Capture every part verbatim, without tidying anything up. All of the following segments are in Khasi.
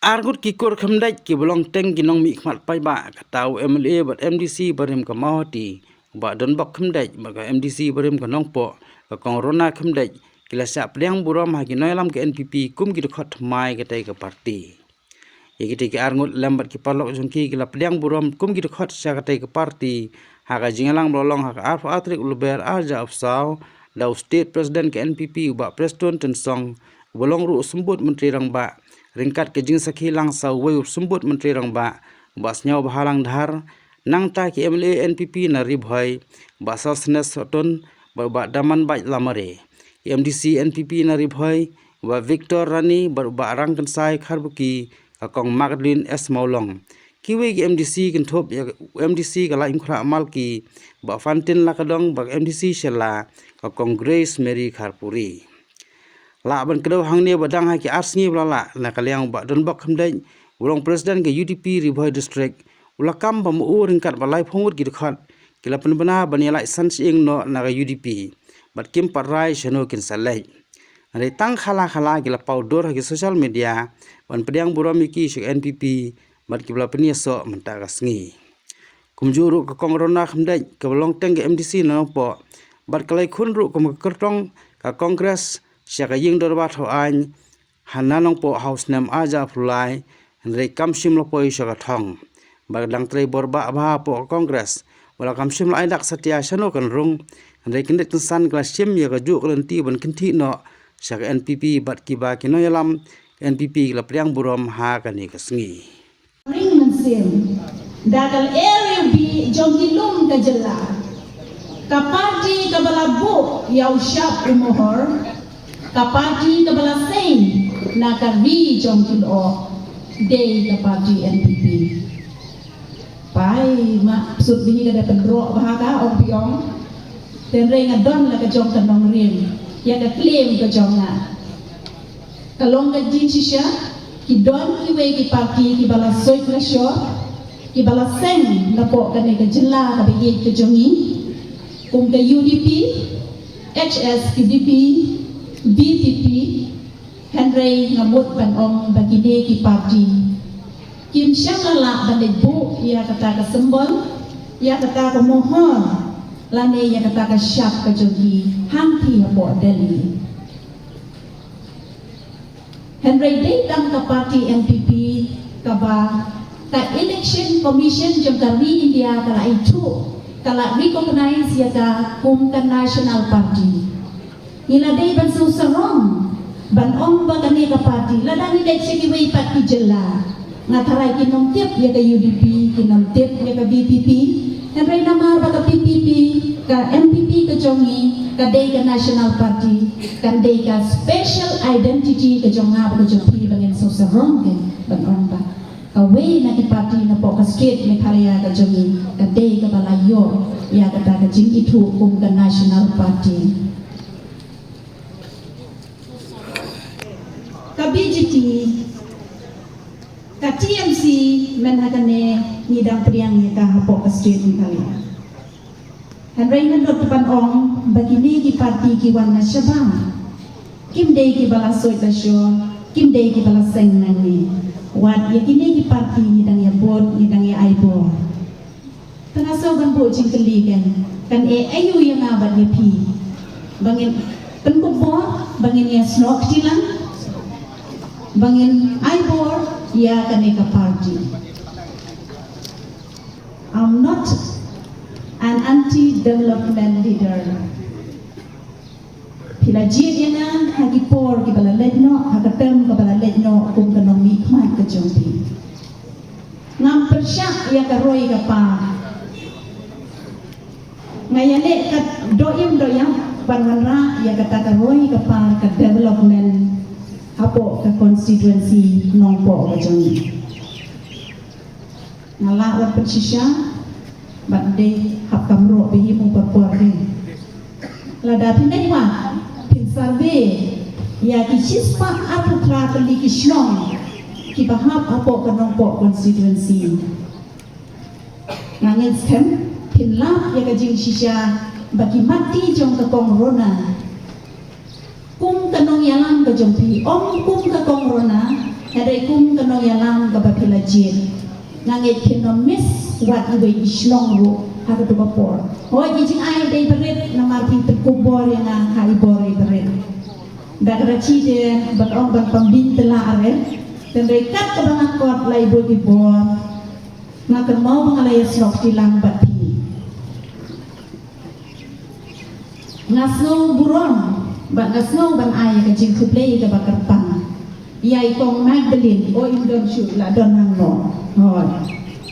Arngut ki kur khymdeit ki ba long teng ki nongmihkhmat paidbah, kata u M L A bad M D C barim ka Mawhati, u Bah Donbok Khymdeit, bad ka M D C barim ka Nongpoh, ka Kong Rona Khymdeit, ki la shah pdiang burom ha ki nongïalam ka N P P kum ki dkhot thymmai katei ka party. Ïa kitei ki arngut lem bad ki paralok jong ki, ki la pdiang burom kum ki dkhot sha katei ka party ha ka jingïalang ba la long ha ka arphew ar tarik u Lber arhajar arphew saw da u State President ka N P P, u Bah Prestone Tynsong, u ba long ruh u Symbud Myntri Rangbah, ryngkat ka jingsakhi lang sa uwei u Symbud Myntri Rangbah, u Bah Sniawbhalang Dhar, nangta ki M L A N P P na Ri Bhoi, u Bah Sosthenes Sohtun, bad u Bah Damanbait Lamare. Ki M D C N P P na Ri Bhoi, u Bah Victor Rani, bad u Bah Rangkynsai Kharbuki, ka Kong Magdalene S Mawlong. Kiwei ki M D C kynthup ïa u M D C ka Laitumkhrah Malki, u Bah Fantin Lakadong, bad ka M D C Shella, ka Kong Grace Mary Kharpuri. Lah ban kdew hangne ba dang ha ki ar sngi ba la lah, na ka liang u Bah Donbok Khymdeit, u long President ka U D P Ri Bhoi District, u la kam ba ma u ryngkat bad laiphew ngut ki dkhot, ki la pynbna ban ïalait san shyieng noh na ka U D P, bad kim pat rai shano kin sa leit. Hynrei tang khala khala ki la paw dur ha ki social media ban pdiang burom ïa ki sha ka N P P, bad ki ba la pynïasoh mynta ka sngi. Kumjuh ruh ka Kong Rona Khymdeit, ka ba long teng ka M D C na Nongpoh, bad ka la ïakhun ruh kum ka kyrtong ka Congress sha ka ïing dorbar thaw aiñ ha na Nongpoh ha u snem arhajar arphew lai, hynrei kam shym la poi sha ka thong. Bad ka dang trei bor bah bha hapoh ka Congress, wat la kam shym la ai dak satia shano kan rung, hynrei kyndit kynsan ka la shim ïa kajuh ka lynti ban kynthih noh sha ka N P P, bad kiba ki nongïalam N P P ki la pdiang burom ha kane ka sngi. Ring mynsiem da ka lyer ïa u bih jong ki lum ka jylla. Ka party kaba la buh ïa u shap u mohor, ka party kaba la seng na ka ri jong ki lyoh, dei ka party N P P. Pai ma sut bini ka da pynroh bha ka ong pi ong. Tynrai nga don la ka jong ka nongrim ïa ka claim ka jong nga. Ka long ka jingshisha, ki don kiwei ki party kiba la soit la shor, kiba la seng napoh kane ka jylla kaba ïeit ka jong ngi, kum ka U D P, H S P D P, V P P, hynrei nga mut ban ong ba kine ki party kim shym la lah ban leit buh ïa kata ka symbol, ïa kata ka mohor, lane ïa kata ka shap ka jong ki hangtei hapoh Delhi. Hynrei dei tang ka party N P P kaba ka Election Commission jong ka ri India ka la ithuh, ka la recognize ïa ka kum ka national party. Ngi la dei ban sngewsarong ban ong ba kane ka party, lada ngi leit sha kiwei pat ki jylla, nga tharai kin ym tip ïa ka U D P, kin ym tip ïa ka V P P. Hynrei namar ba ka P P P, ka N P P ka jong ngi ka dei ka national party, kan dei ka special identity ka jong nga bad ka jong phi ba ngin sngewsarong ken ban ong ba kawei na ki party napoh ka state Meghalaya ka jong ngi ka dei kaba la ïoh ïa kata ka jingithuh kum ka national party. Ka B J P, ka T M C, mynta kane ngi dang pdiang ïa ka hapoh ka state Meghalaya. Hynrei nga dot ban ong ba kine ki party ki wan na shabar, kim dei kiba la soit la shor, kim dei kiba la seng nangne. Wat ïa kine ki party ngi dang ïa bud, ngi dang ïa ai bor. Te nga sngew ban buh jingkylli, kan, kan eh aïu ïa nga bad ïa phi ba ngin pynkup bor, ba ngin ïa snoh kti lang, ba ngin ai bor ïa kane ka party. I'm not an anti-development leader. Phi la jied ïa nga ha ki por kiba la leit noh, ha ka term kaba la leit noh kum ka nongmihkhmat ka jong phi. Ngam pyrshah ïa ka roi ka par. Nga ïaleh kat doh im doh ïap ban wanrah ïa kata ka roi ka par ka development hapoh ka constituency Nongpoh ka jong ngi. Nga lah wat pynshisha bad dei hap kam roh ba hi mu por por hi. Lada phin dei wat phin survey ïa ki shispah arphew phra tylli ki shnong kiba hap hapoh ka Nongpoh constituency. Nga ngeit skhem phin lap ïa ka jingshisha ba ki matti jong ka Kong Rona kum ka nongïalam ka jong phi, ym kum ka Kong Rona, Ka dei kum ka nongïalam kaba phi la jied. Nga ngeit phin ym miss wat iwei i shnong ruh ha kato ka por. Hooid, i jingai dei barit namar phi pynkup bor ïa nga ha i bor i barit. Da ka rachi te ban ong ban pynbyn te la are. Tang dei kat kaba nga kot la i bor i bor. Nga kynmaw ba nga la ïasnoh kti lang bad phi. Nga sngew burom bad nga sngew ban ai ka jingkhublei kaba kyrpang ïa i kong Magdalene, o im don shuh, la don hangno. Hooid.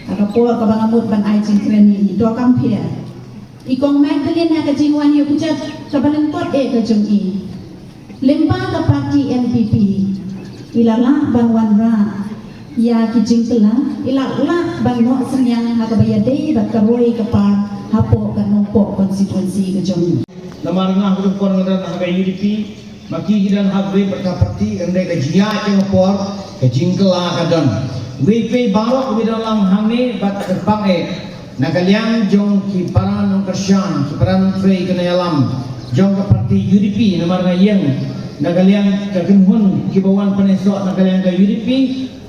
Ha ka por kaba nga mut ban ai jingkren ïa i, to kam pher. I kong Magdalene ha ka jingwan ïa u kjat kaba lyngkot eh ka jong i. Lyngba ka party N P P i la lah ban wanrah ïa ki jingkylla, i la lah ban noh synñiang ha kaba ïadei bad ka roi ka par hapoh ka Nongpoh constituency ka jong i. Namar nga ha ka por nga don ha ka U D P, ma ki ki don ha ka roi bad ka party, ka dei ka jingïaid ka por, ka jingkylla ka don. Wei pei baroh ki don lang hangne bad kyrpang eh. Na ka liang jong ki para nongkyrshan, ki para nongtrei ka nongïalam jong ka party U D P, namar nga ïeng na ka liang ka kynhun kiba wan pynisoh na ka liang ka U D P,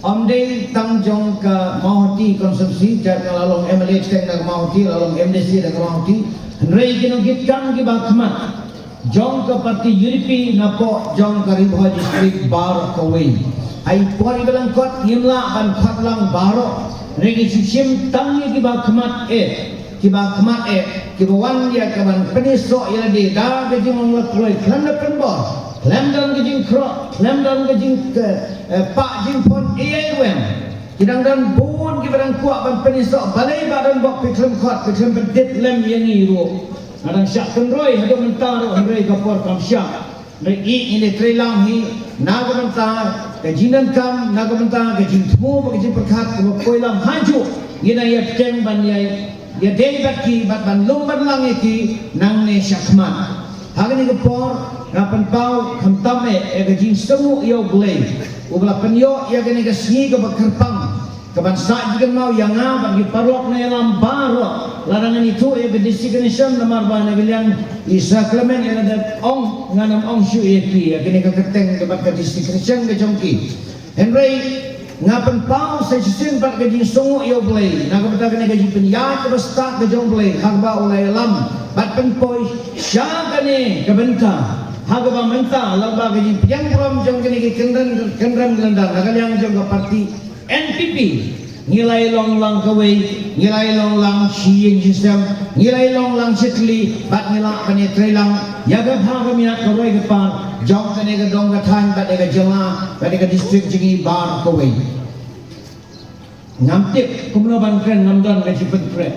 ym dei tang jong ka Mawhati constituency, jait nga la long M L A teng na ka Mawhati, la long M D C na ka Mawhati, hynrei ki nongkitkam kiba khmat jong ka party U D P napoh jong ka Ri Bhoi District baroh kawei. Ha i por iba lyngkot ngim lah ban khot lang baroh, hynrei ngi shu shim tang ïa kiba khmat eh, kiba khmat eh, kiba wan ïa ka ban pynisoh ïa lade da ka jinglong la kloi khlem da pynbor, khlem don ka jingkhroh, khlem don ka jing, eh, pah jingphon ei ei ruh em. Ki dang don bun kiba dang kwah ban pynisoh, balei ba don bok phi khlem khot, phi khlem pyndit lem ïa ngi ruh. Nga dang shah kynroi haduh mynta ruh hynrei ka por kam shah. Hynrei i, ngin ïa trei lang hi na ka bynta ka jingdonkam, na ka bynta ka jingthmu bad ka jingpyrkhat kaba poi lang hajuh. Ngin ïa bteng ban ïa, ïa dei bad ki bad ban lum ban lang ïa ki nangne shakhmat. Ha kane ka por nga pynpaw khamtam eh ïa ka jingsngewnguh ïa U Blei uba la pynïoh ïa kane ka sngi kaba kyrpang. Kaban sah jingkynmaw ïa nga bad ki paralok nongïalam baroh. Lada ngan ïathuh ïa ka designation namar ba na ka liang i Sir Clement ïa lada ong ngan ym ong shuh ïa ki ïa kane ka kyrteng bad ka designation ka jong ki. Hynrei nga pynpaw sa shisien bad ka jingsngewnguh ïa U Blei na ka bynta kane ka jingpynïaid kaba stad ka jong U Blei ha kaba u la ïalam bad pynpoi sha kane ka bynta ha kaba mynta lyngba ka jingpdiang burom jong kane ka kynrem kynrem lyndang na ka liang jong ka party N P P. Ngi la ïa long lang kawei, ngi la ïa long lang shi ïing shi sem, ngi la ïa long lang shi tylli bad ngi lah ban ïa trei lang ïa ka bha ka miat ka roi ka par jong kane ka dong ka thaiñ bad ïa ka jylla bad ïa ka district jong ngi baroh kawei. Ngam tip kumno ban kren, ngam don ka jingpynkhreh.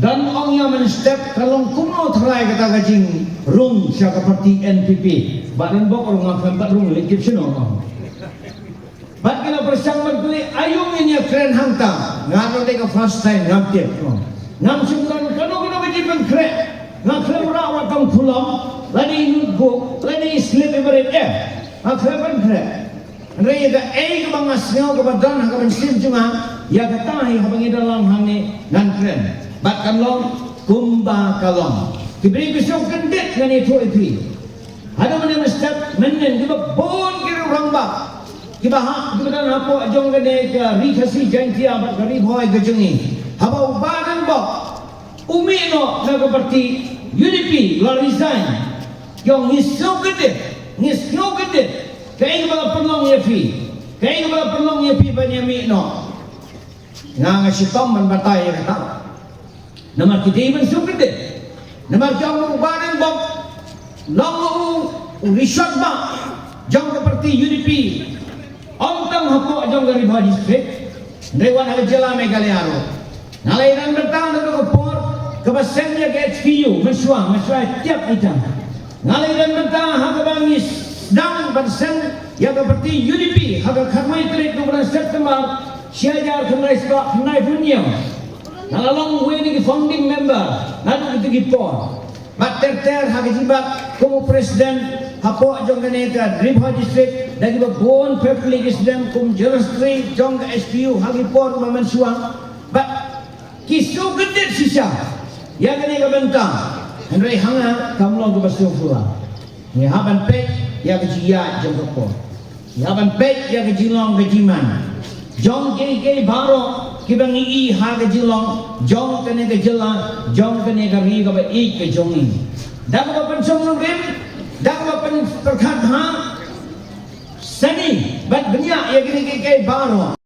Don ong ïa mynstep ka long kumno tharai kata ka jingrung sha ka party N P P. Bad don bok ruh ngam khlem pat rung leit tip shano. Bad ki la pyrshang ban kylli aïu ngin ïa kren hangta. Nga ruh dei ka first time ngam tip. Ngam shym don kano kano ka jingpynkhreh. Nga khlem rah wat tang khulom lane i notebook lane i slip i barit eh. Nga khlem pynkhreh. Hynrei ïa kaei kaba nga sngew kaba don ha ka mynsiem jong nga ïa kata hi haba ngi don lang hangne ngan kren. Bad kan long kumba ka long. Ki briew ki sngewkyndit ngan ïathuh ïa phi. Haduh mynne mynstep mynnin kiba bun ki riew rangbah kiba hap kiba don hapoh jong kane ka Ri Khasi Jaiñtia bad ka Ri Bhoi ka jong ngi. Haba u Bah Rangbah u mih noh na ka party U D P, la resign. Ki ong ngi sngewkyndit, ngi sngewkyndit. Kaei kaba la pynlong ïa phi? Kaei kaba la pynlong ïa phi ban ïa mih noh? Nga nga shitom ban batai ïa kata. Namar ki dei ban sngewkyndit. Namar ki ong u Bah Rangbah long u, u rishot bah jong ka party U D P. Ym tang hapoh jong ka Ri Bhoi District, hynrei wan ha ka jylla Meghalaya ruh. Nga la ïa don bynta na ka por kaba seng ïa ka H P U, mynshuwa, mynshuwa tiap ita. Nga la ïa don bynta ha kaba ngi sdang ban seng ïa ka party U D P ha ka khatwei tarik u bnai September, shi hajar khyndai spah khyndai phew hynñiew. Nga la long uwei na ki founding member naduh kita ki por. Bad ter ter ha ka jingbat kum u president hapoh jong kane ka Ri Bhoi District, da kiba bun pep ki sdang kum general secretary jong ka H P U ha ki por ba mynshuwa. Bad ki sngewkyndit shisha ïa kane ka bynta. Hynrei ha nga kam long kaba sngewsih. Ngi hap ban peit ïa ka jingïaid jong ka por. Ïa ban peit ïa ka jinglong ka jingman jong kiei kiei baroh kiba ngi i ha ka jinglong jong kane ka jylla, jong kane ka ri kaba ïeit ka jong ngi. Da kaba pynshong nongrim, da kaba pynpyrkhat ha sani bad bniah ïa kine kiei kiei baroh.